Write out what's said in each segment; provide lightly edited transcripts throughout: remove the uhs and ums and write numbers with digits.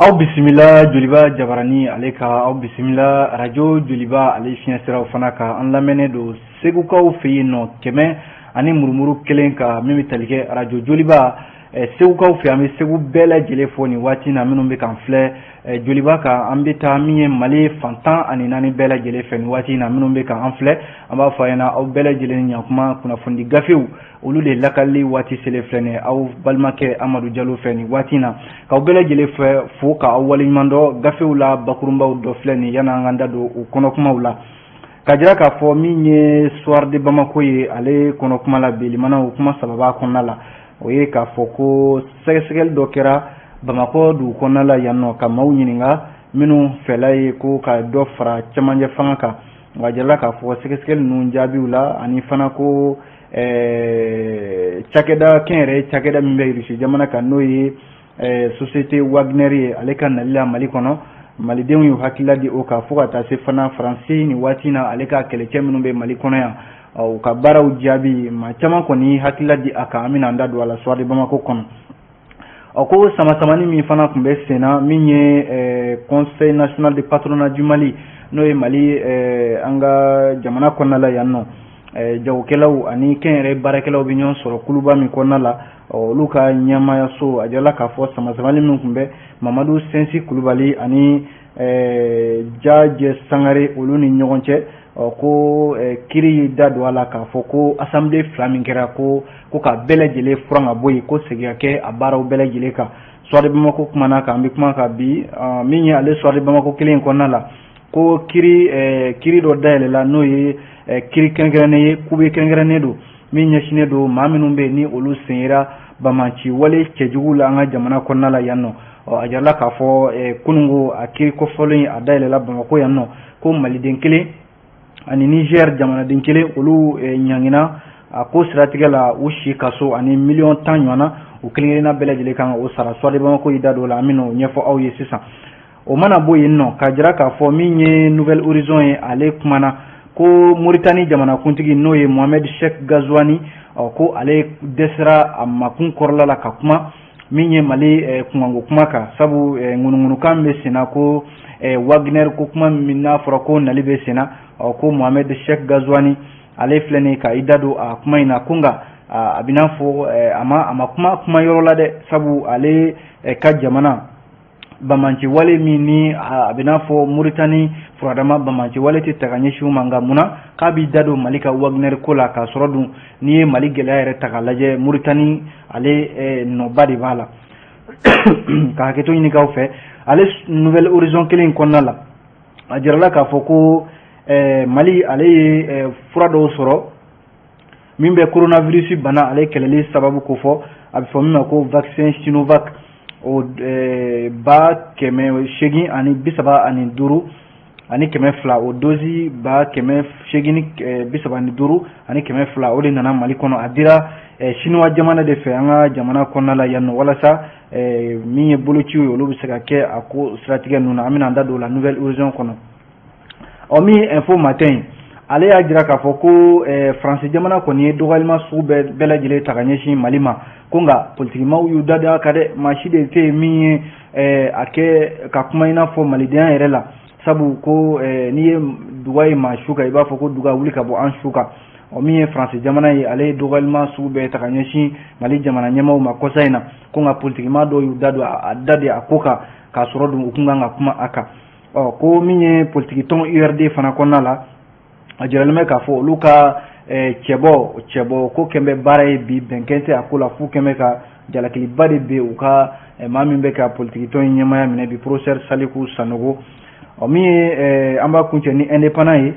Aw bisimila Joliba Jabarani ale ka aw bisimila radio Joliba ale fiɲɛsiraw fana ka an lamɛnnen don Segukaw fɛ yen nɔ 100.1 ka min bɛ tali kɛ radio Joliba Segukaw fɛ. An bɛ Segu bɛɛ lajɛlen fo nin waati na minnu bɛ k'an filɛ Joliba kan. An bɛ taa min ye Mali fan 14 bɛɛ lajɛlen fɛ nin waati na minnu bɛ k'an filɛ, an b'a fɔ a ɲɛna aw bɛɛ lajɛlen ɲakuma. Kunnafoni gafew olu de lakalili waati selen filɛ nin ye aw balimakɛ Amadu Jalo fɛ nin waati na, k'aw bɛɛ lajɛlen fɛ fo k'aw waleɲuman dɔn. Gafew la bakurunbaw dɔ filɛ nin yanni an k'an da don u kɔnɔkumaw la, ka jira k'a fɔ min ye Soir de Bamako ye, ale kɔnɔkuma la bilimanaw kuma saba kɔnɔna la, o ye k'a fɔ ko sɛgɛsɛgɛli dɔ kɛra Bamakɔ dugu kɔnɔna la yan nɔ, ka maaw ɲininka minnu fɛla ye ko ka dɔ fara cɛmancɛ fanga kan. Nka jirala k'a fɔ sɛgɛsɛgɛli ninnu jaabiw la, ani fana ko cakɛda kɛnyɛrɛye cakɛda min bɛ Irisi jamana kan, n'o ye société Wagner ye, ale ka nali la Mali kɔnɔ, malidenw y'u hakilila di o kan, fo ka taa se fana Faransi nin waati na ale ka kɛlɛcɛ minnu bɛ Mali kɔnɔ yan, u ka baaraw jaabi, maa caman kɔni hakilila di a kan. An bɛna an da don a la Soir de Bamako kɔnɔ. Ɔ ko samasamani min fana tun bɛ sen na, min ye Conseil national de patronat du Mali, n'o ye Mali an ka jamana kɔnɔna la yan nɔ, jagokɛlaw ani kɛnyɛrɛye baarakɛlaw bɛ ɲɔgɔn sɔrɔ kuluba min kɔnɔna la, olu ka ɲɛmaayaso, a jirala k'a fɔ samasamani min tun bɛ Mamadu Sɛnsi Kulubali ani Jajɛ Sangare olu ni ɲɔgɔn cɛ, ko kiri y'i da don a la k'a fɔ ko assemblée fila min kɛra, ko ka bɛɛ lajɛlen furan ka bɔ yen, ko segin ka kɛ a baaraw bɛɛ lajɛlen kan. Soir de Bamako kumana kan, an bɛ kuma kan bi. Min ye ale Soir de Bamako kelen in kɔnɔna la, ko kiri dɔ dayɛlɛla, n'o ye kiri kɛrɛnkɛrɛnnen ye, kube kɛrɛnkɛrɛnnen don min ɲɛsinnen don maa minnu bɛ yen ni olu sen yera banbaanci wale cɛjugu la an ka jamana kɔnɔna la yan nɔ. Ɔ a jirala k'a fɔ kununko a kiri kofɔlen a dayɛlɛla Bamakɔ yan nɔ, ko maliden kelen ani Niger jamanaden kelen, olu ɲangina a ko siratigɛ la, u si kaso ani miliyɔn 10 ɲɔgɔnna, u kelen kelenna bɛɛ lajɛlen kan o sara. Soir de Bamako y'i da don o la, an bɛna o ɲɛfɔ aw ye sisan. O mana bɔ yen nɔ, ka jira k'a fɔ min ye Nouvel Horizon ye, ale kumana ko Moritani jamanakuntigi, n'o ye Mohamed Cheikh Gazouani, ko ale dɛsɛra a makun kɔrɔla la ka kuma min ye Mali kunkanko kuma kan, sabu ŋunuŋunukan bɛ senna ko Wagner ko kuma min n'a fɔra ko nali bɛ senna. Ko Mohamed Cheikh Gazouani ale filɛ nin ka i da don a kuma in na, ko nka a bɛ n'a fɔ a ma kuma yɔrɔ la dɛ, sabu ale ka jamana banbaanci wale min ni a bɛ n'a fɔ Moritani furadama banbaanci wale tɛ ta ka ɲɛsin u ma, nka munna k'a b'i da don Mali ka Wagner ko la, k'a sɔrɔ dun n'i ye Mali gɛlɛya yɛrɛ ta k'a lajɛ, Moritani ale nɔba de b'a la. Ka hakɛto ɲini k'aw fɛ, ale Nouvel Horizon kelen in kɔnɔna la, a jirala k'a fɔ ko Mali ale ye fura dɔw sɔrɔ min bɛ coronavirus bana ale kɛlɛli sababu ko fɔ, a bɛ fɔ min ma ko vaccin Sinovac, o 835,200, o dose 835,200, o de nana Mali kɔnɔ. A dira Chinois jamana de fɛ an ka jamana kɔnɔna la yan nɔ, walasa min ye bolociw ye, olu bɛ se ka kɛ a ko siratigɛ ninnu na. An bɛna an da don o la Nouvel Horizon kɔnɔ. Ɔ min ye Info Matin, ale y'a jira k'a fɔ ko Faransi jamana kɔni ye dɔgɔyalima sugu bɛɛ lajɛlen ta ka ɲɛsin Mali ma, ko nka politikimaw y'u da don a kan dɛ, maa si de tɛ yen min ye a kɛ ka kuma i n'a fɔ malidenya yɛrɛ la, sabu ko n'i ye duga ye maa su kan, i b'a fɔ ko duga wuli ka bɔ an su kan. Ɔ min ye Faransi jamana ye, ale ye dɔgɔyalima sugu bɛɛ ta ka ɲɛsin Mali jamana ɲɛmaaw ma kɔsa in na, ko nka politikima dɔw y'u da don a da de a ko kan, k'a sɔrɔ dun u kun kan ka kuma a kan. Ɔ ko min ye politiki tɔn URD fana kɔnɔna la, a jiralen bɛ k'a fɔ olu ka cɛbɔ ko kɛn bɛ baara ye bi, bɛnkɛn tɛ a ko la, f'u kɛn bɛ ka jalakiliba de bɛ u ka maa min bɛ ka politiki tɔn in ɲɛmaaya minɛ bi, professeur Saliku Sanogo. Ɔ min ye an b'a kuncɛ ni Indépendant ye,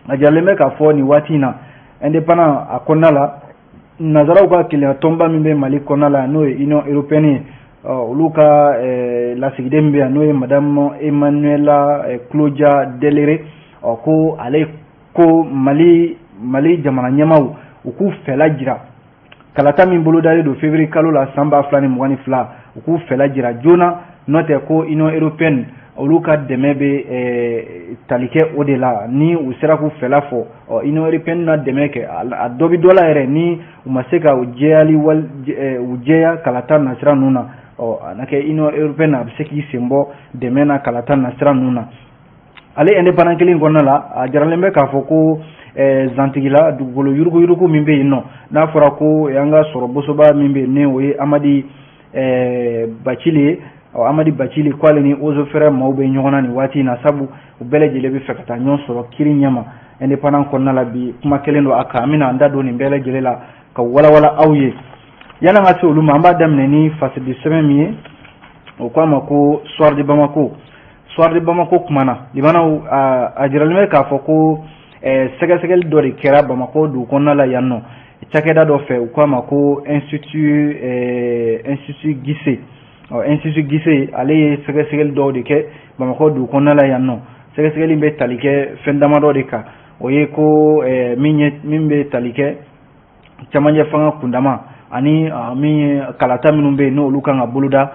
a jiralen bɛ k'a fɔ nin waati in na, Indépendant a kɔnɔna la, nanzaraw ka kelenya tɔnba min bɛ Mali kɔnɔna la, n'o ye Union européenne ye, olu ka lasigiden min bɛ yan, n'o ye madame Emmanuela Claudia Delere, ɔ ko ale ko Mali jamana ɲɛmaaw u k'u fɛla jira kalata min bolodalen don février kalo la san 2022, u k'u fɛla jira joona, n'o tɛ ko Union européenne olu ka dɛmɛ bɛ tali kɛ o de la. Ni u sera k'u fɛla fɔ, ɔ Union européenne na dɛmɛ kɛ a dɔ bɛ dɔ la yɛrɛ. Ni u ma se ka u jɛyali u jɛya kalata nasira ninnu na, Ɔ a na kɛ Union européenne, a bɛ se k'i sen bɔ dɛmɛ na kalata na sira ninnu na. Ale Indépendant kelen kɔnɔna la, a jaralen bɛ k'a fɔ ko Zantigila dugukolo yuruguyurugu min bɛ yen nɔ, n'a fɔra ko an ka sɔrɔ bosoba min bɛ yen, ni o ye Amadi Bacili ye. Ɔ Amadi Bacili ko ale ni Eaux et Forêts maaw bɛ ɲɔgɔn na nin waati in na, sabu u bɛɛ lajɛlen bɛ fɛ ka taa ɲɔgɔn sɔrɔ kiri ɲɛma. Indépendant kɔnɔna la bi, kuma kelen don a kan. An bɛna an da don nin bɛɛ lajɛlen la ka walawala aw ye. Yan'an ka se olu ma, an b'a daminɛ ni fasidi sɛbɛn min ye, o ko a ma ko Soir de Bamako. Soir de Bamako kumana limanaw, a jiralen bɛ k'a fɔ ko sɛgɛsɛgɛli dɔ de kɛra Bamakɔ dugu kɔnɔna la yan nɔ, cakɛda dɔ fɛ, u k'a ma ko Institut Guissé. Ɔ Institut Guissé, ale ye sɛgɛsɛgɛli dɔw de kɛ Bamakɔ dugu kɔnɔna la yan nɔ. Sɛgɛsɛgɛli bɛ tali kɛ fɛn damadɔ de kan. O ye ko min bɛ tali kɛ camancɛ fanga kundama ani min ye kalata minnu bɛ yen, n'olu kan ka boloda,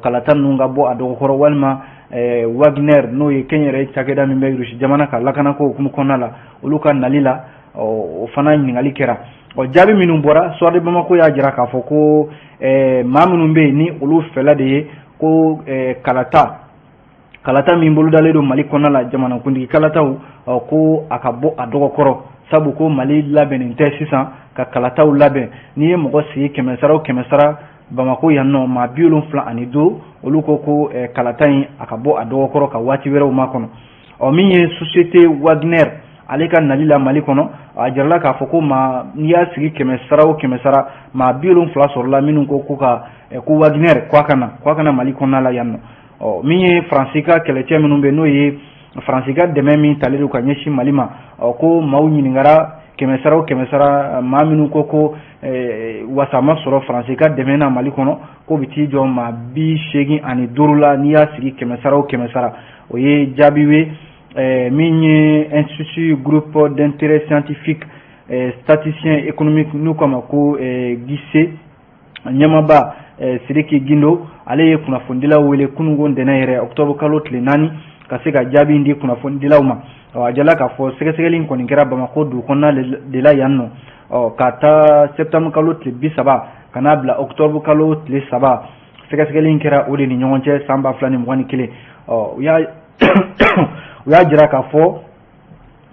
kalata ninnu ka bɔ a dɔgɔkɔrɔ, walima Wagner, n'o ye kɛnyɛrɛye cakɛda min bɛ Rusi jamana ka lakanako hukumu kɔnɔna la, olu ka nali la, o fana ɲininkali kɛra. Ɔ jaabi minnu bɔra, Soir de Bamako y'a jira k'a fɔ ko maa minnu bɛ yen, ni olu fɛla de ye ko kalata min bolodalen don Mali kɔnɔna la, jamanakuntigi kalataw, ko a ka bɔ a dɔgɔkɔrɔ, sabu ko Mali labɛnnen tɛ sisan ka kalataw labɛn. N'i ye mɔgɔ sigi 100 sara o 100 sara Bamakɔ yan nɔ, maa 75, olu ko ko kalata in a ka bɔ a dɔgɔkɔrɔ ka waati wɛrɛw makɔnɔ. Ɔ min ye société Wagner ale ka nali la Mali kɔnɔ, a jirala k'a fɔ ko maa, n'i y'a sigi 100 sara o 100 sara, maa 70 sɔrɔla minnu ko ko ka ko Wagner ko a kana Mali kɔnɔna la yan nɔ. Ɔ min ye Faransi ka kɛlɛcɛ minnu bɛ, n'o ye Faransi ka dɛmɛ min talen don ka ɲɛsin Mali ma, ɔ ko maaw ɲininkara 100 sara o 100 sara, maa minnu ko ko wasa ma sɔrɔ Faransi ka dɛmɛ na Mali kɔnɔ, k'o bɛ t'i jɔ maa 85 la, n'i y'a sigi 100 sara o 100 sara. O ye jaabi ye. Min ye Institut Groupe d'intérêt scientifique statisticien économique, n'u k'a ma ko GISE, ɲɛmaaba Sidiki Gindo, ale ye kunnafonidilaw wele kununko ntɛnɛn yɛrɛ, octobre kalo tile 4, ka se ka jaabi di kunnafonidilaw ma. Ɔ a jala k'a fɔ sɛgɛsɛgɛli in kɔni kɛra Bamakɔ dugu kɔnɔna de la yan nɔ. Ɔ ka taa septembre kalo tile 30 ka n'a bila octobre kalo tile 3, sɛgɛsɛgɛli in kɛra o de ni ɲɔgɔn cɛ san 2021. Ɔ u y'a jira k'a fɔ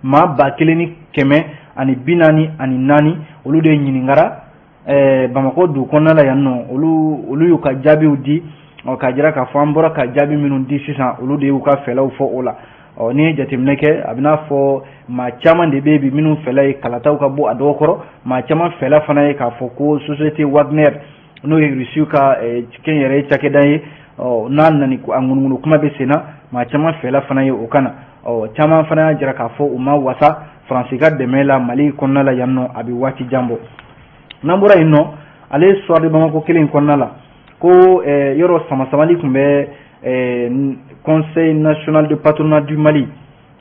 maa 1144, olu de ɲininkara Bamakɔ dugu kɔnɔna la yan nɔ. Olu y'u ka jaabiw di. Ɔ k'a jira k'a fɔ an bɔra ka jaabi minnu di sisan, olu de y'u ka fɛlaw fɔ o la. Ɔ n'i ye jateminɛ kɛ, a bɛ n'a fɔ maa caman de bɛ yen bi minnu fɛla ye kalataw ka bɔ a dɔgɔkɔrɔ. Maa caman fɛla fana ye k'a fɔ ko société Wagner, n'o ye Rusiw ka kɛnyɛrɛye cakɛda ye, ɔ n'a nani a ŋunuŋunu kuma bɛ sen na, maa caman fɛla fana ye o kana. Ɔ caman fana y'a jira k'a fɔ u ma wasa Faransi ka dɛmɛ la Mali kɔnɔna la yan nɔ, a bɛ waati jan bɔ. N'an bɔra yen nɔ, ale ye Soir de Bamako kelen in kɔnɔna la, ko yɔrɔ sama-samali tun bɛ Conseil national de patronat du Mali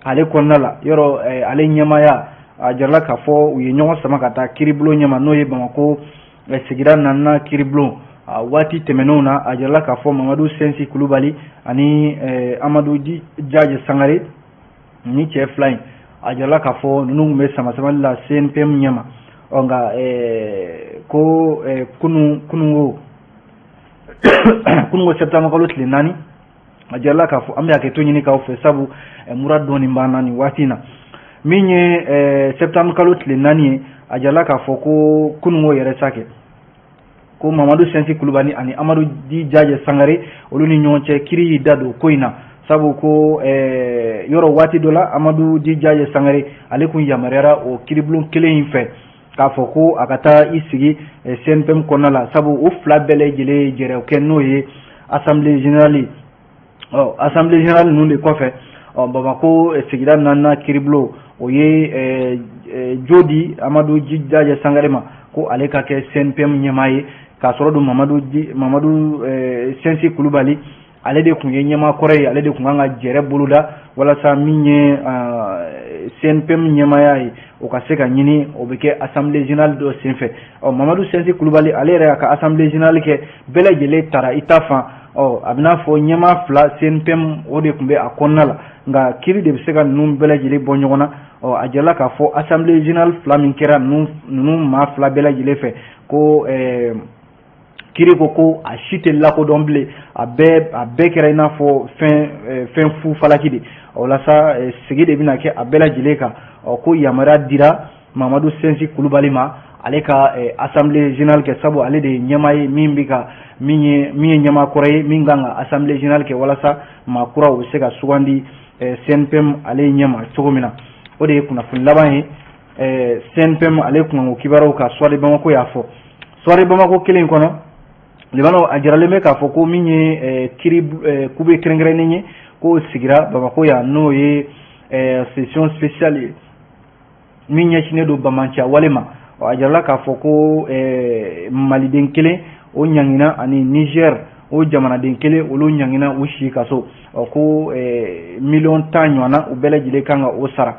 ale kɔnɔna la. Yɔrɔ ale ɲɛmaaya, a jirala k'a fɔ u ye ɲɔgɔn sama ka taa kiiribulon ɲɛma, n'o ye Bamakɔ sigida naaninan kiiribulon. Waati tɛmɛnenw na, a jirala k'a fɔ Mamadu Sɛnsi Kulubali ani Amadu Jaje Sangare ni cɛ fila in, a jirala k'a fɔ ninnu tun bɛ sama-samali la CNPM ɲɛma. Ɔ nka ko kununko septembre kalo tile 4, a jirala k'a fɔ an bɛ hakɛto ɲini k'aw fɛ, sabu mura dɔɔni b'an na nin waati in na. Min ye septembre kalo tile 4 ye, a jirala k'a fɔ ko kununko yɛrɛ sa kɛ ko Mamadu Sɛnsi Kulubali ani Amadu Di Jaje Sangare, olu ni ɲɔgɔn cɛ kiiri y'i da don ko in na, sabu ko yɔrɔ waati dɔ la, Amadu Di Jaje Sangare, ale kun yamaruyara o kiiribulon kelen in fɛ k'a fɔ ko a ka taa i sigi CNPM kɔnɔna la, sabu o fila bɛɛ lajɛlen ye jɛrɛw kɛ, n'o ye assemblée générale. Ɔ assemblée générale ninnu de kɔfɛ, ɔ Bamakɔ sigida naaninan kiiribulon, o ye jo di Amadu Jaje Sangare ma ko ale ka kɛ CNPM ɲɛmaa ye, k'a sɔrɔ don Mamadu Sɛnsi Kulubali, ale de tun ye ɲɛmaa kɔrɔ ye, ale de tun kan ka jɛrɛ boloda walasa min ye CNPM ɲɛmaaya ye, o ka se ka ɲini, o bɛ kɛ assemblée générale dɔ senfɛ. Ɔ Mamadu Sɛnsi Kulubali, ale yɛrɛ y'a ka assemblée générale kɛ, bɛɛ lajɛlen taara i ta fan. Ɔ a bɛ n'a fɔ ɲɛmaa fila CNPM, o de tun bɛ a kɔnɔna la, nka kiiri de bɛ se ka ninnu bɛɛ lajɛlen bɔ ɲɔgɔn na. Ɔ a jirala k'a fɔ assemblée générale fila min kɛra ninnu maa fila bɛɛ lajɛlen fɛ ko Kiri ko a si tɛ lakodɔn bilen, a bɛɛ kɛra i n'a fɔ fɛn fu falaki de. O la sa, sigi de bɛna kɛ a bɛɛ lajɛlen kan. Ɔ, ko yamaruya dira Mamadu Sensi Kulubali ma, ale ka assemblée générale kɛ, sabu ale de ye ɲɛmaa ye min bɛ ka min ye min ye ɲɛmaa kɔrɔ ye min kan ka assemblée générale kɛ walasa maa kuraw bɛ se ka sugandi CNPM ale ɲɛma cogo min na. O de ye kunnafoni laban ye CNPM ale kunkanko kibaruyaw ka. Soir de Bamako y'a fɔ. Soir de Bamako kelen kɔnɔ, limanaw, a jiralen bɛ k'a fɔ ko min ye kiri kube kɛrɛnkɛrɛnnen ye, k'o sigira Bamako yan, n'o ye session spéciale ye min ɲɛsinnen don bamanciya wale ma. A jirala k'a fɔ ko maliden kelen o ɲangina ani Niger o jamanaden kelen, olu ɲangina u si kaso. Ɔ, ko miliyɔn 10 ɲɔgɔnna, u bɛɛ lajɛlen kan ka o sara.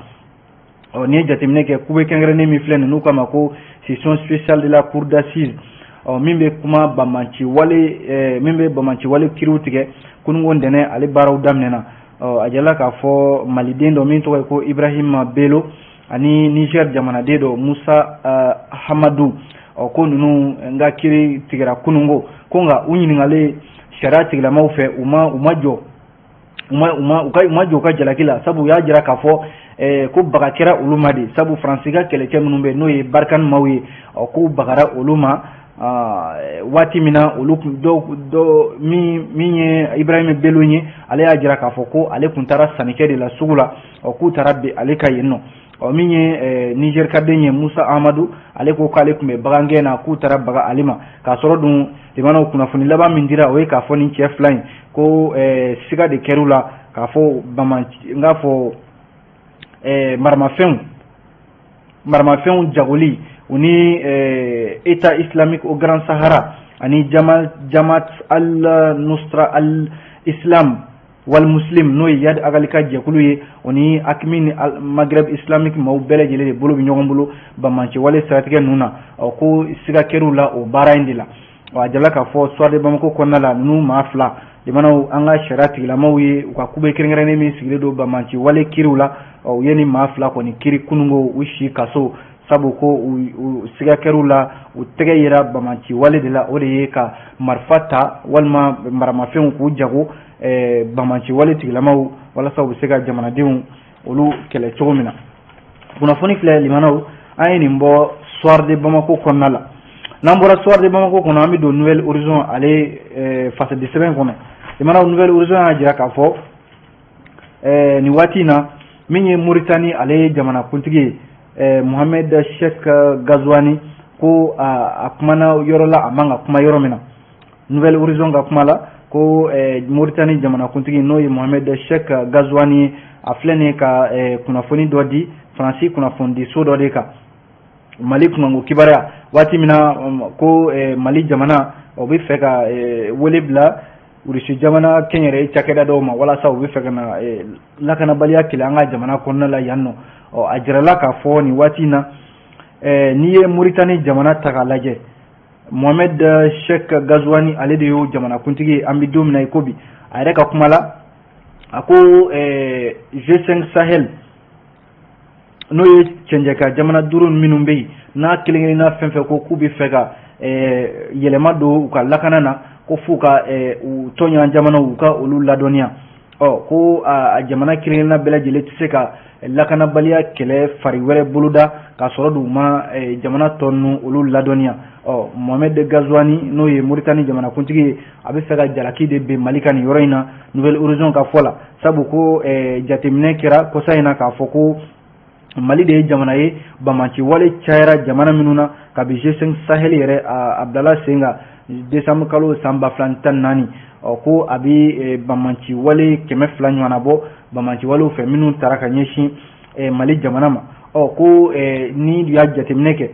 Ɔ, n'i ye jateminɛ kɛ, kube kɛrɛnkɛrɛnnen min filɛ nin, n'u k'a ma ko session spéciale de la cour d'assises, ɔ, min bɛ kuma bamanci wale, min bɛ bamanci wale kiriw tigɛ, kununko ntɛnɛn ale baaraw daminɛna. Ɔ, a jirala k'a fɔ maliden dɔ min tɔgɔ ye ko Ibrahima Bello ani Niger jamanaden dɔ Musa Hamadu, ɔ, ko ninnu n ka kiri tigɛra kununko. Ko nka u ɲininkalen sariya tigilamaw fɛ, u ma jɔ u ma u ma u ka u ma jɔ u ka jalaki la, sabu u y'a jira k'a fɔ ko baga kɛra olu ma de, sabu Faransi ka kɛlɛcɛ minnu bɛ, n'o ye Barkhane maaw ye, ɔ, k'u bagara olu ma waati min na. Olu dɔw dɔ min ye Ibrahima Bello ye, ale y'a jira k'a fɔ ko ale tun taara sannikɛ de la sugu la. Ɔ, k'u taara bin ale ka yen nɔ. Ɔ, min ye Niger ka den ye Musa Amadu, ale ko k'ale tun bɛ bagangɛn na, k'u taara baga ale ma. K'a sɔrɔ dun, limanaw, kunnafoni laban min dira, o ye k'a fɔ nin cɛ fila in ko siga de kɛr'u la k'a fɔ bama n k'a fɔ maramafɛnw jagoli, u ni État islamique au Grand Sahara ani Jamaat al Nusra al Islam wal Muslim, n'o ye Iyad Ag Ghali ka jɛkulu ye, o ni AQMI ni Maghreb islamique maaw bɛɛ lajɛlen de bolo bɛ ɲɔgɔn bolo bamanci wale siratigɛ ninnu na. Ɔ, ko siga kɛr'u la o baara in de la. A jirala k'a fɔ Soir de Bamako kɔnɔna la, ninnu maa fila, limanaw, an ka sariya tigilamaw ye u ka kube kɛrɛnkɛrɛnnen min sigilen don bamanci wale kiriw la, u ye nin maa fila kɔni kiri kununko u si kaso, sabu ko u siga kɛr'u la, u tɛgɛ yera bamanci wale de la, o de ye ka marifa ta walima maramafɛnw k'u jago bamanci wale tigilamaw walasa u bɛ se ka jamanadenw olu kɛlɛ cogo min na. Kunnafoni filɛ, limanaw, an ye nin bɔ Soir de Bamako kɔnɔna la. N'an bɔra Soir de Bamako kɔnɔ, an bɛ don Nouvel Horizon ale fasadi sɛbɛn kɔnɔ. Limanaw, Nouvel Horizon y'a jira k'a fɔ nin waati in na, min ye Moritani ale ye jamanakuntigi ye Mohamed Cheikh Ghazouani, ko a kumana yɔrɔ la a man ka kuma yɔrɔ min na. Nouvel Horizon ka kuma la, ko Moritani jamanakuntigi, n'o ye Mohamed Cheikh Ghazouani ye, a filɛ nin ye ka kunnafoni dɔ di Faransi kunnafonidiso dɔ de kan Mali kunkanko kibaruya, waati min na ko Mali jamana o bɛ fɛ ka wele bila Rusi jamana kɛnyɛrɛye cakɛda dɔw ma walasa u bɛ fɛ ka na lakanabaliya kɛlɛ an ka jamana kɔnɔna la yan nɔ. Ɔ, a jirala k'a fɔ nin waati in na, n'i ye Moritani jamana ta k'a lajɛ, Mohamed Cheikh Ghazouani ale de y'o jamanakuntigi ye an bɛ don min na i ko bi. A yɛrɛ ka kuma la, a ko G5 Sahel, n'o ye cɛncɛnka jamana duuru minnu bɛ yen, n'a kelen kelenna fɛn fɛn ko k'u bɛ fɛ ka yɛlɛma don u ka lakana na, ko f'u ka u tɔɲɔgɔn jamanaw u ka olu ladɔnniya. Ɔ, ko a jamana kelen kelenna bɛɛ lajɛlen tɛ se ka lakanabaliya kɛlɛ fari wɛrɛ boloda k'a sɔrɔ d'u ma jamana tɔ ninnu olu ladɔnniya. Ɔ, Mohamed Ghazouani, n'o ye Moritani jamanakuntigi ye, a bɛ fɛ ka jalaki de bin Mali kan nin yɔrɔ in na, Nouvel Horizon ka fɔ la, sabu ko jateminɛ kɛra kɔsa in na k'a fɔ ko Mali de ye jamana ye bamanci wale cayara jamana minnu na kabi G5 Sahel yɛrɛ a bilala sen kan décembre kalo san 2014. Ɔ, ko a bɛ bamanci wale 200 ɲɔgɔnna bɔ, bamanci walew fɛ minnu taara ka ɲɛsin Mali jamana ma. Ɔ, ko ni y'a jateminɛ kɛ,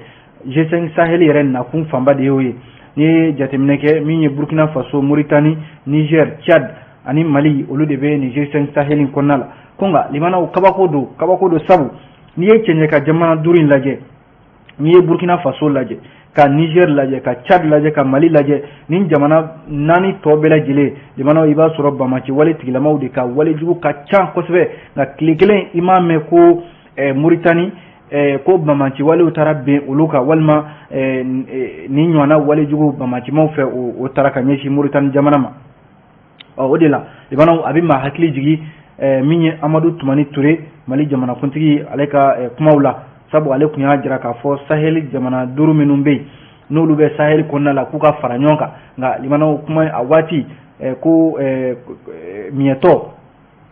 G5 Sahel yɛrɛ nakun fanba de y'o ye. N'i ye jateminɛ kɛ, min ye Burkina Faso, Mauritanie, Niger, Tchad ani Mali, olu de bɛ nin G5 Sahel in kɔnɔna la. Ko nka, limanaw, kabako don, kabako don, sabu n'i ye cɛncɛn jamana duuru in lajɛ, n'i ye Burkina Faso lajɛ, ka Niger lajɛ, ka Tchad lajɛ, ka Mali lajɛ, nin jamana naani tɔ bɛɛ lajɛlen, limanaw, i b'a sɔrɔ bamaci wale tigilamaw de ka walejugu ka ca kosɛbɛ. Nka tile kelen i m'a mɛn ko Mauritanie ko banbaanci walew taara bin olu kan, walima ni ɲɔgɔnna walejugu banbaancimaw fɛ, o taara ka ɲɛsin Moritani jamana ma. Ɔ, o de la, limanaw, a bɛ maa hakili jigin min ye Amadu Tumani Ture, Mali jamanakuntigi, ale ka kumaw la, sabu ale tun y'a jira k'a fɔ Sahel jamana 5 minnu bɛ yen, n'olu bɛ Sahel kɔnɔna la, k'u ka fara ɲɔgɔn kan. Nka limanaw, kuma a waati ko miɲɛtɔ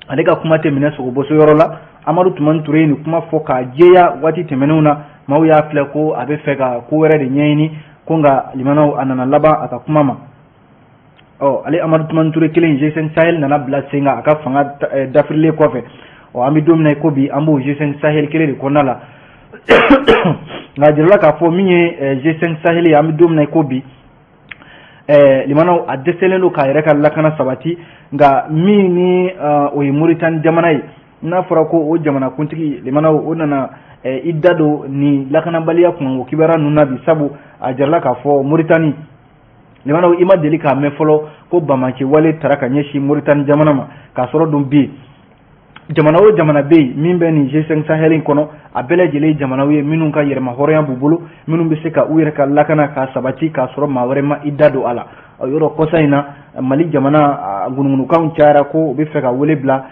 ale ka kuma tɛ minɛ sogoboso yɔrɔ la. Amadu Tumani Ture ye nin kuma fɔ k'a jɛya waati tɛmɛnenw na. Maaw y'a filɛ ko a bɛ fɛ ka ko wɛrɛ de ɲɛɲini ko, nka limanaw, a nana laban a ka kuma ma. Ɔ, ale Amadu Tumani Ture kelen, G5 Sahel nana bila sen kan a ka fanga dafirilen kɔfɛ. Ɔ, an bɛ don min na i ko bi, an b'o G5 Sahel kelen de kɔnɔna la. Nka a jirala k'a fɔ min ye G5 Sahel ye, an bɛ don min na i ko bi, limanaw, a dɛsɛlen don k'a yɛrɛ ka lakana sabati. Nka min ni o ye Moritani jamana ye, n'a fɔra ko o jamanakuntigi, limanaw, o nana i da don nin lakanabaliya kunkanko kibaruya ninnu na bi, sabu a jirala k'a fɔ Moritani, limanaw, i ma deli k'a mɛn fɔlɔ ko banbaanci wale tara ka ɲɛsin Moritani jamana ma. K'a sɔrɔ dun bi, jamana o jamana bɛ yen min bɛ nin G5 Sahel in kɔnɔ, a bɛɛ lajɛlen ye jamanaw ye minnu ka yɛrɛma hɔrɔnya b'u bolo, minnu bɛ se ka u yɛrɛ ka lakana k'a sabati k'a sɔrɔ maa wɛrɛ ma i da don a la. Yɔrɔ kɔsa in na, Mali jamana ŋunuŋunukanw cayara ko u bɛ fɛ ka wele bila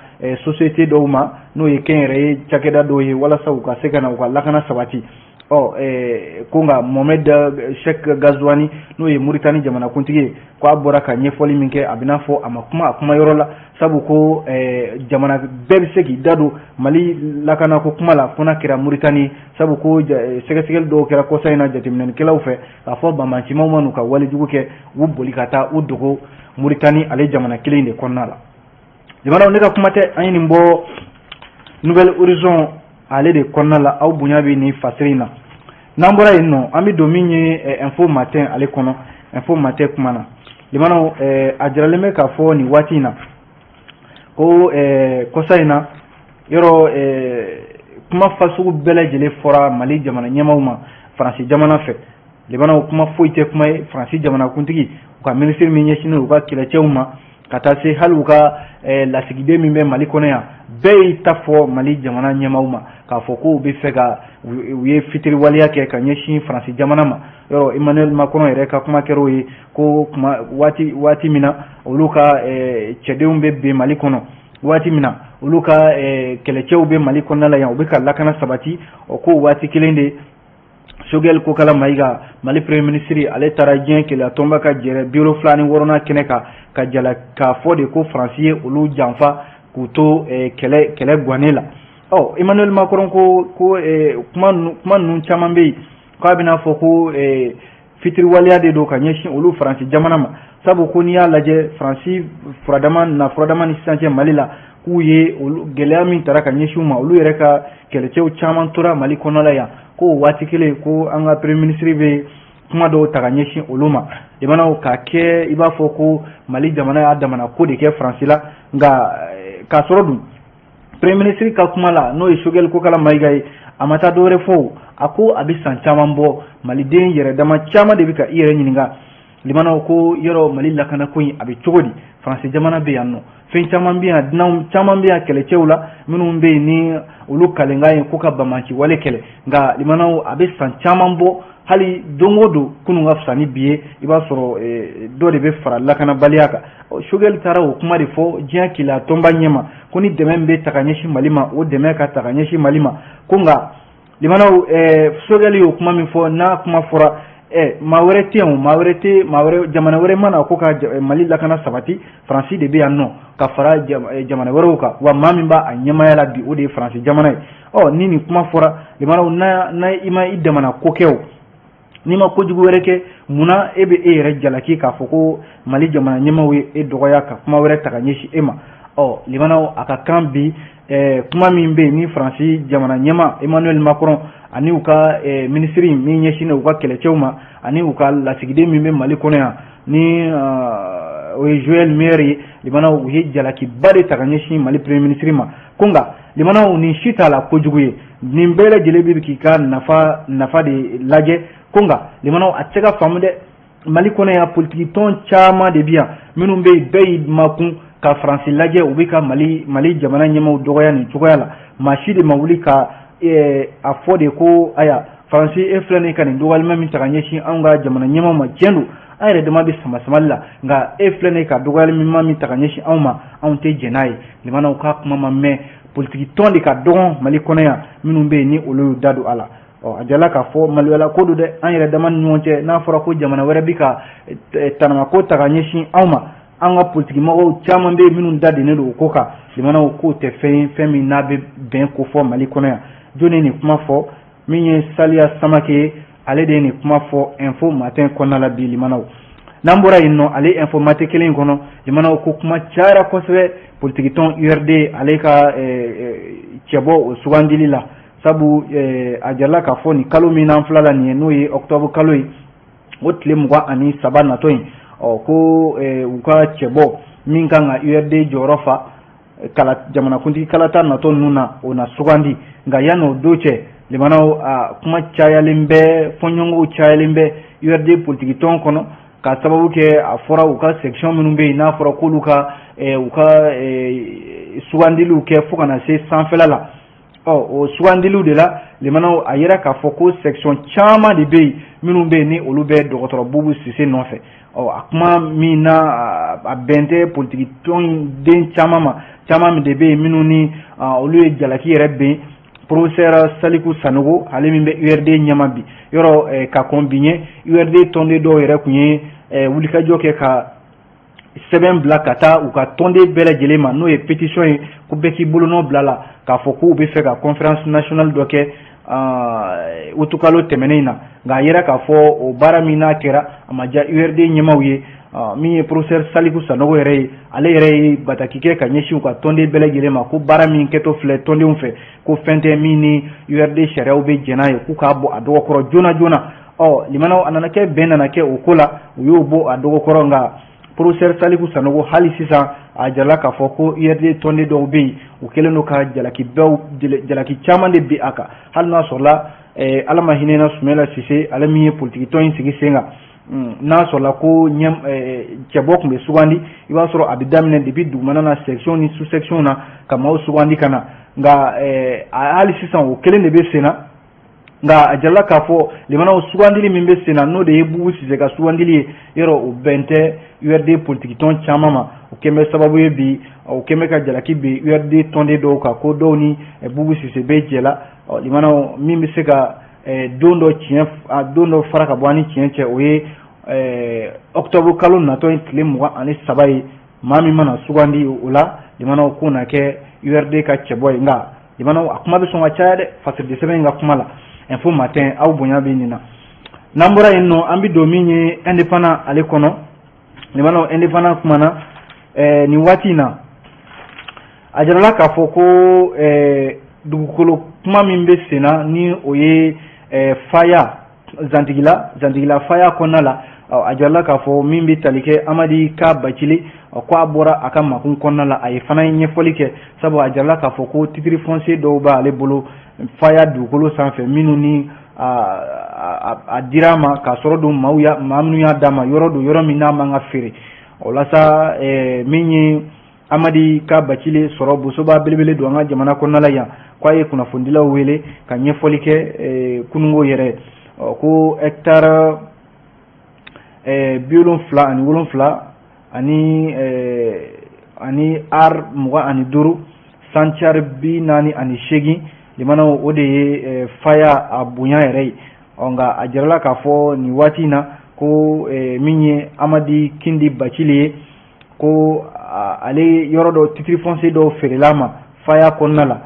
société dɔw ma, n'o ye kɛnyɛrɛye cakɛda dɔw ye, walasa u ka se ka na u ka lakana sabati. Ɔ, ko nka Mohamed Cheikh Gazouani, n'o ye Muritani jamanakuntigi ye, ko a bɔra ka ɲɛfɔli min kɛ, a bɛ n'a fɔ a ma kuma a kuma yɔrɔ la, sabu ko jamana bɛɛ bɛ se k'i da don Mali lakanako kuma la, fo n'a kɛra Muritani, sabu ko sɛgɛsɛgɛli dɔw kɛra kɔsa in na jateminɛlikɛlaw fɛ k'a fɔ banbaancimaw ma n'u ka walejugu kɛ, u boli ka taa u dogo Muritani ale jamana kelen de kɔnɔna la. Jamanaw, ne ka kuma tɛ, an ye nin bɔ Nouvel Horizon ale de kɔnɔna la. Aw bonya bɛ nin fasiri in na. N'an bɔra yen nɔ, an bɛ don min ye Info Matin ale kɔnɔ. Info Matin kuma na, limanaw, a jiralen bɛ k'a fɔ nin waati in na ko kɔsa in na, yɔrɔ kuma fasugu bɛɛ lajɛlen fɔra Mali jamana ɲɛmaaw ma Faransi jamana fɛ. Limanaw, kuma foyi tɛ kuma ye Faransi jamanakuntigi, u ka minisiri min ɲɛsinnen u ka kɛlɛcɛw ma, ka taa se hali u ka lasigiden min bɛ Mali kɔnɔ yan, bɛɛ y'i ta fɔ Mali jamana ɲɛmaaw ma k'a fɔ k'u bɛ fɛ ka u ye fitiriwaleya kɛ ka ɲɛsin Faransi jamana ma. Yɔrɔ Emmanuel Macron yɛrɛ ka kuma kɛra o ye ko kuma waati waati min na olu ka cɛdenw bɛ bin Mali kɔnɔ, waati min na olu ka kɛlɛcɛw bɛ Mali kɔnɔna la yan, u bɛ ka lakana sabati, o ko waati kelen de, Choguel Kokala Mayiga, Mali premier ministre, ale taara diɲɛ keleya tɔnba ka jɛrɛ 76nan kɛnɛ kan ka jala k'a fɔ de ko Faransi ye olu janfa k'u to kɛlɛ gannen la. Ɔ, Emmanuel Macron ko kuma ninnu caman bɛ yen k'a bɛna fɔ ko fitiriwaleya de don ka ɲɛsin olu Faransi jamana ma, sabu ko n'i y'a lajɛ Faransi furadama na furadama ni sisan cɛ Mali la, k'u ye olu gɛlɛya min tara ka ɲɛsin u ma, olu yɛrɛ ka kɛlɛcɛw caman tora Mali kɔnɔ la yan, ko waati kelen ko an ka premier ministre bɛ kuma dɔw ta ka ɲɛsin olu ma. Limanaw, k'a kɛ i b'a fɔ ko Mali jamana y'a damana ko de kɛ Faransi la. Nka k'a sɔrɔ dun, premier ministre ka kuma la, n'o ye Choguel Kokala Mayiga ye, a ma taa dɔwɛrɛ fɔ. A ko a bɛ san caman bɔ, maliden yɛrɛ dama caman de bɛ ka i yɛrɛ ɲininka, limanaw, ko yɔrɔ Mali lakanako in a bɛ cogo di? Faransi jamana bɛ yan nɔ, fɛn caman bɛ yan, dunanw caman bɛ yan kɛlɛcɛw la minnu bɛ yen ni olu kalenkan ye ko ka banbaanci wale kɛlɛ. Nka limanaw, a bɛ san caman bɔ, hali don o don kunun ka fisa ni bi ye, i b'a sɔrɔ dɔ de bɛ fara lakanabaliya kan. Choguel taara o kuma de fɔ diɲɛ keleya tɔnba ɲɛma ko ni dɛmɛ bɛ ta ka ɲɛsin Mali ma, o dɛmɛ ka ta ka ɲɛsin Mali ma. Ko nka limanaw, Choguel y'o kuma min fɔ, n'a kuma fɔra, maa wɛrɛ tɛ yen, maa wɛrɛ tɛ, maa wɛrɛ, jamana wɛrɛ mana ko ka Mali lakana sabati, Faransi de bɛ yan nɔ ka fara jamana wɛrɛw kan. Wa maa min b'a ɲɛmaaya la bi, o de ye Faransi jamana ye. Ɔ, ni nin kuma fɔra, limanaw, n'a i ma i damana ko kɛ, o n'i ma kojugu wɛrɛ kɛ, munna e bɛ e yɛrɛ jalaki k'a fɔ ko Mali jamana ɲɛmaaw ye e dɔgɔya ka kuma wɛrɛ ta ka ɲɛsin e ma? Ɔ, limanaw, a ka kan bi, kuma min bɛ yen ni Faransi jamana ɲɛmaa Emmanuel Macron ani u ka minisiri min ɲɛsinnen u ka kɛlɛcɛw ma, ani u ka lasigiden min bɛ Mali kɔnɔ yan, ni o ye Joël Meyer ye, limanaw, u ye jalakiba de ta ka ɲɛsin Mali premier ministre ma. Ko nka limanaw, nin si t'a la kojugu ye, nin bɛɛ lajɛlen bɛ k'i ka nafa de lajɛ. Ko nka limanaw, a tɛ se ka faamu dɛ. Mali kɔnɔ yan, politiki tɔn caman de bɛ yan minnu bɛ yen, bɛɛ y'i makun ka Faransi lajɛ, u bɛ ka Mali jamana ɲɛmaaw dɔgɔya nin cogoya la. Maa si de ma wuli ka a fɔ de ko aya Faransi, e filɛ nin ka nin dɔgɔyalima min ta ka ɲɛsin anw ka jamana ɲɛmaa ma, tiɲɛ don, an yɛrɛ dama bɛ sama samali la, nka e filɛ nin ka dɔgɔyalima min ta ka ɲɛsin anw ma, anw tɛ jɛn n'a ye. Limanaw ka kuma ma mɛn, politiki tɔn de ka dɔgɔn Mali kɔnɔ yan minnu bɛ yen ni olu y'u da don a la. Ɔ, a jala k'a fɔ maloyala ko don dɛ, an yɛrɛ dama ni ɲɔgɔn cɛ, n'a fɔra ko jamana wɛrɛ bɛ ka tanamako ta ka ɲɛsin anw ma, an ka politikimɔgɔw caman bɛ yen minnu da dennen don o ko kan. Limanaw, k'o tɛ fɛn ye, fɛn min n'a bɛ bɛn ko fɔ Mali kɔnɔ yan. Jɔnni ye nin kuma fɔ? Min ye Saliya Samake ye, ale de ye nin kuma fɔ Info Matin kɔnɔna la bi. Limanaw, n'an bɔra yen nɔ, ale Info Matin kelen in kɔnɔ, limanaw, ko kuma cayara kosɛbɛ politikitɔn URD ale ka cɛbɔ o sugandili la, sabu a jirala k'a fɔ nin kalo min n'an fila la nin ye, n'o ye octobre kalo ye, o tile 23 natɔ in, ɔ ko u ka cɛbɔ min kan ka URD jɔyɔrɔ fa kala jamanakuntigi kalata natɔ ninnu na, o na sugandi. Nka yanni o don cɛ, limanaw, a kuma cayalen bɛ, fɔɲɔgɔnkɔw cayalen bɛ URD politikitɔn kɔnɔ, ka sababu kɛ a fɔra u ka section minnu bɛ yen, n'a fɔra k'olu ka u ka sugandiliw kɛ fo ka na se sanfɛla la. Ɔ, o sugandiliw de la, limanaw, a yira k'a fɔ ko section caman de bɛ yen minnu bɛ yen ni olu bɛ dɔgɔtɔrɔ Bubu Sise nɔfɛ. Ɔ, a kuma min na a bɛn tɛ politiki tɔn den caman ma, caman de bɛ yen minnu ni olu ye jalaki yɛrɛ ben professeur Saliku Sanogo, ale min bɛ URD ɲɛma bi yɔrɔ. Ka kɔn bi ɲɛ, URD tɔnden dɔw yɛrɛ tun ye wulikajɔ kɛ ka sɛbɛn bila ka taa u ka tɔnden bɛɛ lajɛlen ma, n'o ye pétition ye, ko bɛɛ k'i bolonɔ bila la k'a fɔ k'u bɛ fɛ ka conférence nationale dɔ kɛ utukalo tɛmɛnen in na. Nka a yira k'a fɔ o baara min n'a kɛra, a ma diya URD ɲɛmaw ye. Min ye professeur Saliku Sanogo yɛrɛ ye, ale yɛrɛ ye bataki kɛ ka ɲɛsin u ka tɔnden bɛɛ lajɛlen ma ko baara min kɛtɔ filɛ tɔndenw fɛ, ko fɛn tɛ min ni URD sariyaw bɛ jɛn n'a ye, k'u k'a bɔ a dɔgɔkɔrɔ joona joona. Ɔ, limanaw, a nana kɛ bɛn nana kɛ o ko la, u y'o bɔ a dɔgɔkɔrɔ. Nka professeur Saliku Sanogo, hali sisan a jirala k'a fɔ ko URD tɔnden dɔw bɛ yen, u kɛlen don ka jalaki bɛɛ, jalaki caman de bin a kan, hali n'a sɔrɔla Ala ma hinɛ na Sumala Sise, ale min ye politiki tɔn in sigi sen kan. N'a sɔrɔla ko cɛbɔ tun bɛ sugandi, i b'a sɔrɔ a bɛ daminɛ depuis dugumana na, section ni sous section na, ka maaw sugandi ka na. Nka hali sisan o kelen de bɛ sen na. Nka a jirala k'a fɔ, limanaw, sugandili min bɛ sen na, n'o de ye Bubu Sise ka sugandili ye, yɔrɔ o bɛn tɛ URD politikitɔn caman ma. O kɛn bɛ sababu ye bi, o kɛn bɛ ka jalaki bin URD tɔnden dɔw kan ko dɔw ni Bubu Sise bɛ jɛ la. Limanaw, min bɛ se ka don dɔ tiɲɛ, don dɔ fara ka bɔ an ni tiɲɛ cɛ, o ye octobre kalo natɔ in tile 23 ye. Maa min mana sugandi o la, limanaw, k'o na kɛ URD ka cɛbɔ ye. Nka limanaw, a kuma bɛ sɔn ka caya dɛ, fasiridi sɛbɛn in ka kuma la, Info Matin, aw bonya bɛ nin na. N'an bɔra yen nɔ, an bɛ don min ye Indépendant ale kɔnɔ. Limanaw, Indépendant kumana nin waati in na, a jirala k'a fɔ ko dugukolo kuma min bɛ sen na, ni o ye Faya Zantigila, Zantigila Faya kɔnɔna la, a jirala k'a fɔ min bɛ tali kɛ Amadi Ka Bacili, ko a bɔra a ka makun kɔnɔna la, a ye fana ye ɲɛfɔli kɛ, sabu a jirala k'a fɔ ko titre foncier dɔw b'ale bolo Faya dugukolo sanfɛ, minnu ni a dira a ma k'a sɔrɔ don maaw ya, maa minnu y'a d'a ma, yɔrɔ don, yɔrɔ min n'a man ka feere. O la sa, min ye Amadi Ka Bacili sɔrɔ bosoba belebele don an ka jamana kɔnɔna la yan, k'a ye kunnafonidilaw wele ka ɲɛfɔli kɛ kununko yɛrɛ, ko hectare 77 ani ar 25, centiares 48, limanaw, o de ye Faya a bonya yɛrɛ ye. Ɔ, nka a jirala k'a fɔ nin waati in na ko min ye Amadi Kindi Bacili ye, ko ale yɔrɔ dɔ titre foncier dɔw feerela ma Faya kɔnɔna la.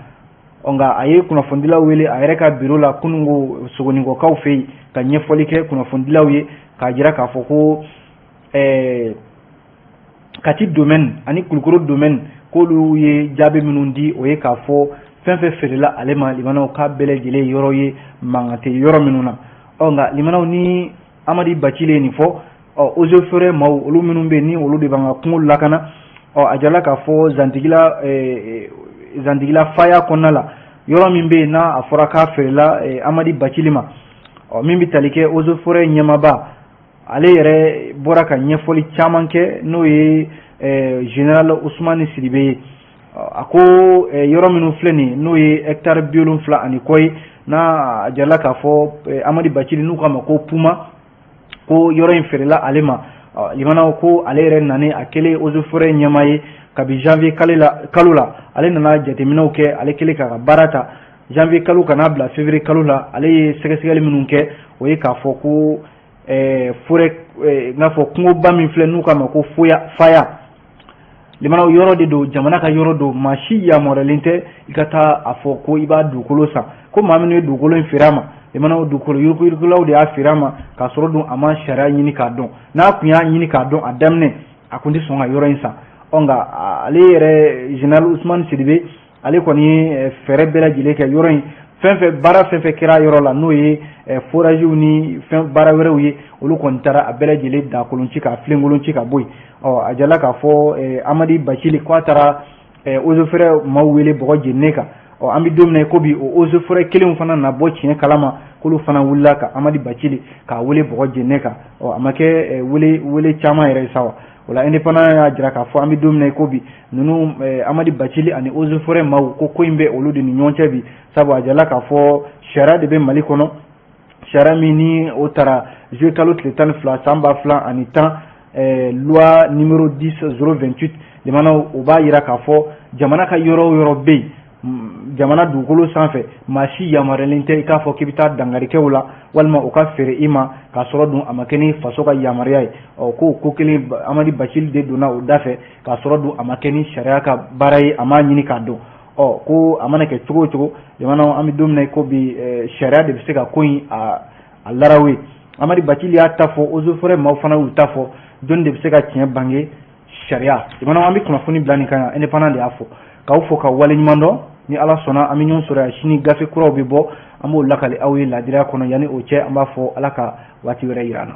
Ɔ, nka a ye kunnafonidilaw wele a yɛrɛ ka bureau la kununko Sogonikɔkaw fɛ yen ka ɲɛfɔli kɛ kunnafonidilaw ye, k'a jira k'a fɔ ko Kati domaine ani Kulukoro domaine, k'olu ye jaabi minnu di, o ye k'a fɔ fɛn fɛn feerela ale ma, limanaw, k'a bɛɛ lajɛlen yɔrɔ ye mankan tɛ yɔrɔ minnu na. Ɔ, nka limanaw, ni Amadi Bacili ye nin fɔ, ɔ, eaux et forêts maaw, olu minnu bɛ yen ni olu de b'an ka kungo lakana, ɔ, a jirala k'a fɔ Zantigila Faya kɔnɔna la, yɔrɔ min bɛ yen n'a a fɔra k'a feerela Amadi Bacili ma, ɔ, min bɛ tali kɛ eaux et forêts ɲɛmaaba, ale yɛrɛ bɔra ka ɲɛfɔli caman kɛ, n'o ye général Usumani Sidibe ye. A ko yɔrɔ minnu filɛ nin n'o ye hectare 70 ani kɔ ye, n'a a jirala k'a fɔ Amadi Bacili n'u k'a ma ko Puma, ko yɔrɔ in feerela ale ma. Limanaw, ko ale yɛrɛ nani a kɛlen eaux et forêts ɲɛmaa ye kabi janvier kalo la, ale nana jateminɛw kɛ. Ale kɛlen k'a ka baara ta janvier kalo ka n'a bila février kalo la, ale ye sɛgɛsɛgɛli minnu kɛ, o ye k'a fɔ ko forêt, n'a fɔ kungoba min filɛ n'u k'a ma ko foya faya, limanaw, yɔrɔ de don, jamana ka yɔrɔ don, maa si yamaruyalen tɛ i ka taa a fɔ ko i b'a dugukolo san. Ko maa minnu ye dugukolo in feere a ma, limanaw, dugukolo yuruguyurugulaw de y'a feere a ma, k'a sɔrɔ dun a ma sariya ɲini k'a dɔn. N'a tun y'a ɲini k'a dɔn a daminɛ, a tun tɛ sɔn ka yɔrɔ in san. Ɔ nka ale yɛrɛ, général Usumani Sidibe, ale kɔni ye fɛɛrɛ bɛɛ lajɛlen kɛ yɔrɔ in fɛn fɛn, baara fɛn fɛn kɛra yɔrɔ la, n'o ye foragew ni fɛn baara wɛrɛw ye, olu kɔni taara a bɛɛ lajɛlen dakolon ci, k'a filenkolon ci ka bɔ yen. Ɔ a jala k'a fɔ Amadi Bacili k'a taara eaux et forêts maaw wele bɔgɔ jeninen kan. Ɔ an bɛ don min na ko bi, o eaux et forêts kelenw fana na bɔ tiɲɛ kalama k'olu fana wulila ka Amadi Bacili k'a wele bɔgɔ jeninen kan. Ɔ a ma kɛ wele wele caman yɛrɛ ye sa wa. O la, Indépendant y'a jira k'a fɔ an bɛ don min na ko bi, ninnu Amadi Bacili ani eaux et forêts maaw, ko ko in bɛ olu de ni ɲɔgɔn cɛ bi, sabu a jala k'a fɔ sariya de bɛ Mali kɔnɔ, sariya min ni o taara juillet kalo tile 12 san 2010, loi numéro 10 028. Limanaw, o b'a jira k'a fɔ jamana ka yɔrɔ o yɔrɔ bɛ yen jamana dugukolo sanfɛ, maa si yamaruyalen tɛ i k'a fɔ k'i bɛ taa dankari kɛ o la, walima o ka feere i ma k'a sɔrɔ dun a ma kɛ ni faso ka yamaruya ye. Ɔ ko ko kelen, Amadi Bacili de donna o da fɛ, k'a sɔrɔ dun a ma kɛ ni sariya ka baara ye, a m'a ɲini k'a dɔn. Ɔ ko a mana kɛ cogo o cogo, jamana, an bɛ don min na i ko bi, sariya de bɛ se ka ko in a larawe. Amadi Bacili y'a ta fɔ, eaux et forêts maaw fana y'u ta fɔ. Jɔnni de bɛ se ka tiɲɛ bange? Sariya. Jamana, an bɛ kunnafoni bila nin kan yan. Indépendant de y'a fɔ. K'aw fɔ ka waleɲuman dɔn. Ni Ala sɔnna, an bɛ ɲɔgɔn sɔrɔ yan sini. Gafe kuraw bɛ bɔ, an b'o lakali aw ye laadiriya kɔnɔ. Yanni o cɛ, an b'a fɔ Ala ka waati wɛrɛ yira an na.